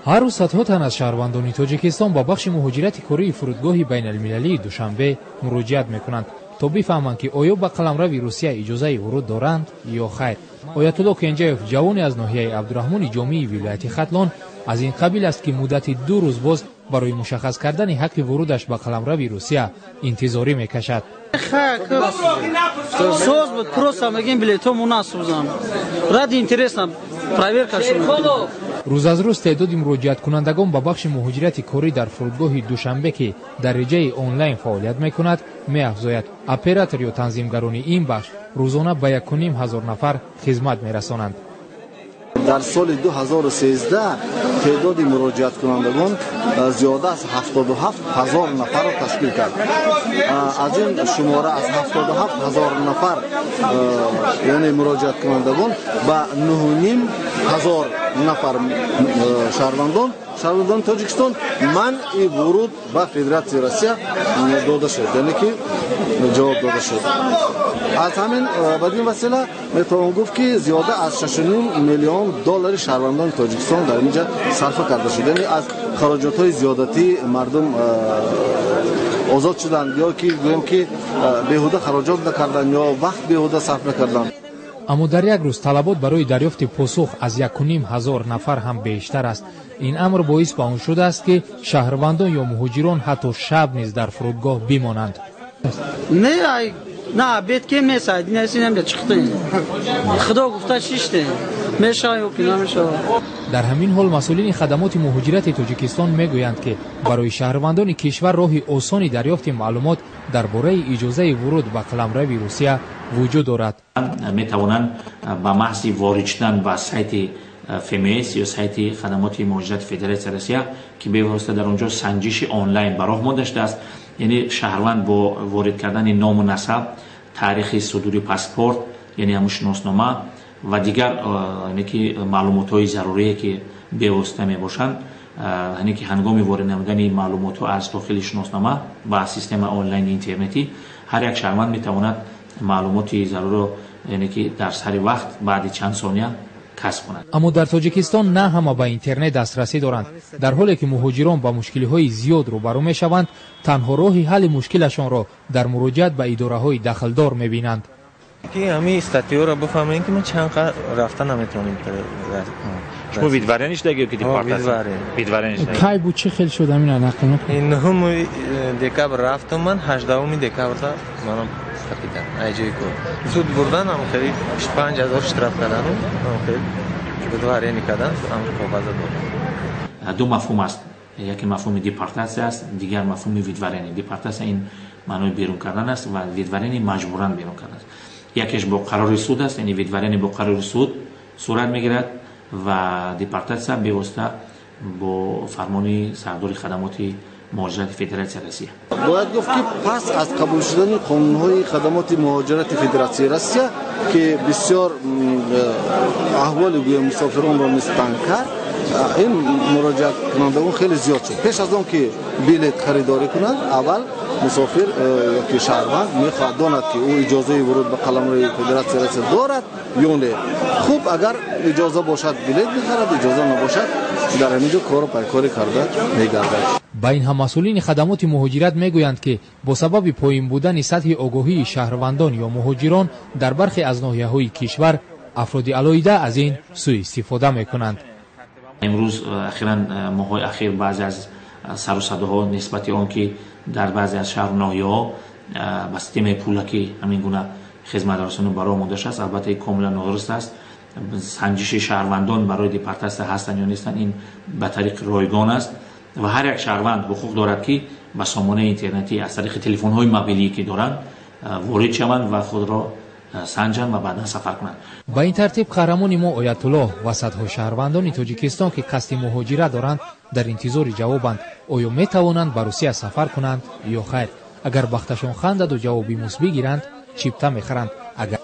Ҳар рӯз садҳо тан аз шаҳрвандони Тоҷикистон ба бахши муҳоҷирати кории фурудгоҳи байналмилалии Душанбе муроҷиат мекунанд, то бифаҳманд, ки оё ба қаламрави Русия иҷозаи вуруд доранд ё хайр. Оятулло Кенҷаев, ҷавоне аз ноҳияи Абдураҳмони Ҷомии вилояти Хатлон, аз ин қабил аст, ки муддати 2 рӯз боз барои мушаххас кардани ҳаққи вурудаш ба қаламрави Русия интизорӣ мекашад. Соз буд, просто мегем, билетҳо насӯзам. Ради интересно проверка шуд. Рӯз аз рӯз теъдоди муроҷиаткунандагон ба бахши муҳоҷирати корӣ дар фурудгоҳи Душанбе, ки дар реҷаи онлайн фаъолият мекунад, меафзояд. Оператор ё танзимгарони ин бахш рӯзона ба 1500 нафар хизмат мерасонанд. Дар соли 2013 теъдоди муроҷиаткунандагон зиёда аз 77 ҳазор нафарро ташкил кард. Аз ин шумора, аз 77 ҳазор нафар, яъне муроҷиаткунандагон, ба 9,5 ҳазор нафар шаҳрвандони Тоҷикистон манъи вуруд ба Федератсияи Россия дода шуд, яъне ки ҷавоб дода шуд. Аз ҳамин бадин васила метавон гуфт, ки зиёда аз 6,5 миллион доллари шаҳрвандони Тоҷикистон дар инҷа сарфа карда шуд, яъне аз хароҷотҳои зиёдатӣ мардум озод шуданд ё ки гӯем, ки беҳуда хароҷот накарданд ё вақт беҳуда сарф накарданд. Аммо дар як рӯз талабот барои дарёфти посух аз 1500 нафар ҳам бештар аст. Ин амр боис ба он шудааст, ки шаҳрвандон ё муҳоҷирон ҳатто шаб низ дар фурудгоҳ бимонанд. Не, ай на обед ке месайд, несинем чиқтем. Худо гуфта, шиштем. Мешава ё ки намешава. Дар ҳамин ҳол масъулини хадамоти муҳоҷирати Тоҷикистон мегӯянд, ки барои шаҳрвандони кишвар роҳи осони дарёфти маълумот дар бораи иҷозаи вуруд ба қаламрави Русия вуҷуд дорад. Метавонанд ба маҳзи ворид шудан ба сайти ФМС ё сайти хадамоти муҳоҷирати Федератсияи Россия, ки бевосита дар он ҷо санҷиши онлайн ба роҳ монда шудааст, яъне шаҳрванд бо ворид кардани ному насаб, таърихи судури паспорт, яъне ҳамун шиноснома ва дигар, яъне ки маълумотҳои зарурие, ки бевосита мебошанд, яъне ки ҳангоми ворид намудани маълумотҳо аз дохили шиноснома ба системаи онлайни интернетӣ, ҳар як шаҳрванд метавонад маълумоти зарурро, яъне ки дар сари вақт, баъди чанд сония касб кунад. Аммо дар Тоҷикистон на ҳама ба интернет дастрасӣ доранд. Дар ҳоле ки муҳоҷирон ба мушкилиҳои зиёд рӯбарӯ мешаванд, танҳо роҳи ҳалли мушкилашонро дар муроҷиат ба идораҳои дахлдор мебинанд. Ки ҳамин статьёро бифаҳмем, ки мо чанд қадр рафта наметавонем. Шумо выдворение шудаги ё ки депортатсия? Выдворение шудаги. Кай буд, чӣ хел шуд, ҳамина нақл накун. 9 декабр рафтам ман, 18 декабрда манам қапидан ай ҷои кор. Суд бурдан, ам хеле 5000 штраф кардану, ам хеле выдворение кардан, ам коғаза додам. Ду мафҳум аст: яке мафҳуми депортатсия аст, дигар мафҳуми выдворение. Депортатсия ин маънои берун кардан аст ва выдворение маҷбуран берун кардан аст. Якеш бо қарори суд аст, яъне выдворение бо қарори суд сурат мегирад ва депортатсия бевосита бо фармони сардори хадамоти муҳоҷирати Федератсияи Россия. Бояд гуфт, ки пас аз қабул шудани қонунҳои хадамоти муҳоҷирати Федератсияи Россия, ки бисёр аҳволи, гӯем, мусофиронро низ танг кард, ин муроҷиаткунандагон хеле зиёд шуд. Пеш аз он ки билет харидорӣ кунанд, аввал мусофир ёки шаҳрванд мехоҳад донад, ки ӯ иҷозаи вуруд ба қаламрави Федератсияи Россия дорад ё не. Хуб, агар иҷоза бошад, билет мехарад, иҷоза набошад, дар ҳамин ҷо кору пайкорӣ карда мегардад. Ба ин ҳам масъулини хадамоти муҳоҷират мегӯянд, ки бо сабаби поин будани сатҳи огоҳии шаҳрвандон ё муҳоҷирон дар бархе аз ноҳияҳои кишвар афроди алоҳида аз ин сӯистифода мекунанд. Имрӯз, ахиран, моҳҳои ахир баъзе аз сару садоҳо нисбати он, ки дар баъзе аз шаҳру ноҳияҳо ба системаи пулакӣ ҳамин гуна хизматрасонӣ ба роҳ монда шудааст, албатта, ин комилан нодуруст аст. Санҷиши шаҳрвандон барои депортатсия ҳастанд ё нестанд, ин ба тариқи ройгон аст ва ҳар як шаҳрванд ҳуқуқ дорад, ки ба сомонаи интернетӣ аз тариқи телефонҳои мобилие, ки доранд, ворид шаванд ва худро санҷанд ва баъдан сафар кунанд. Ба ин тартиб, қаҳрамони мо Оятуллоҳ ва садҳо шаҳрвандони Тоҷикистон, ки қасди муҳоҷират доранд, дар интизори ҷавобанд: оё метавонанд ба Русия сафар кунанд ё хайр. Агар бахташон хандаду ҷавоби мусбӣ гиранд, чипта мехаранд, агар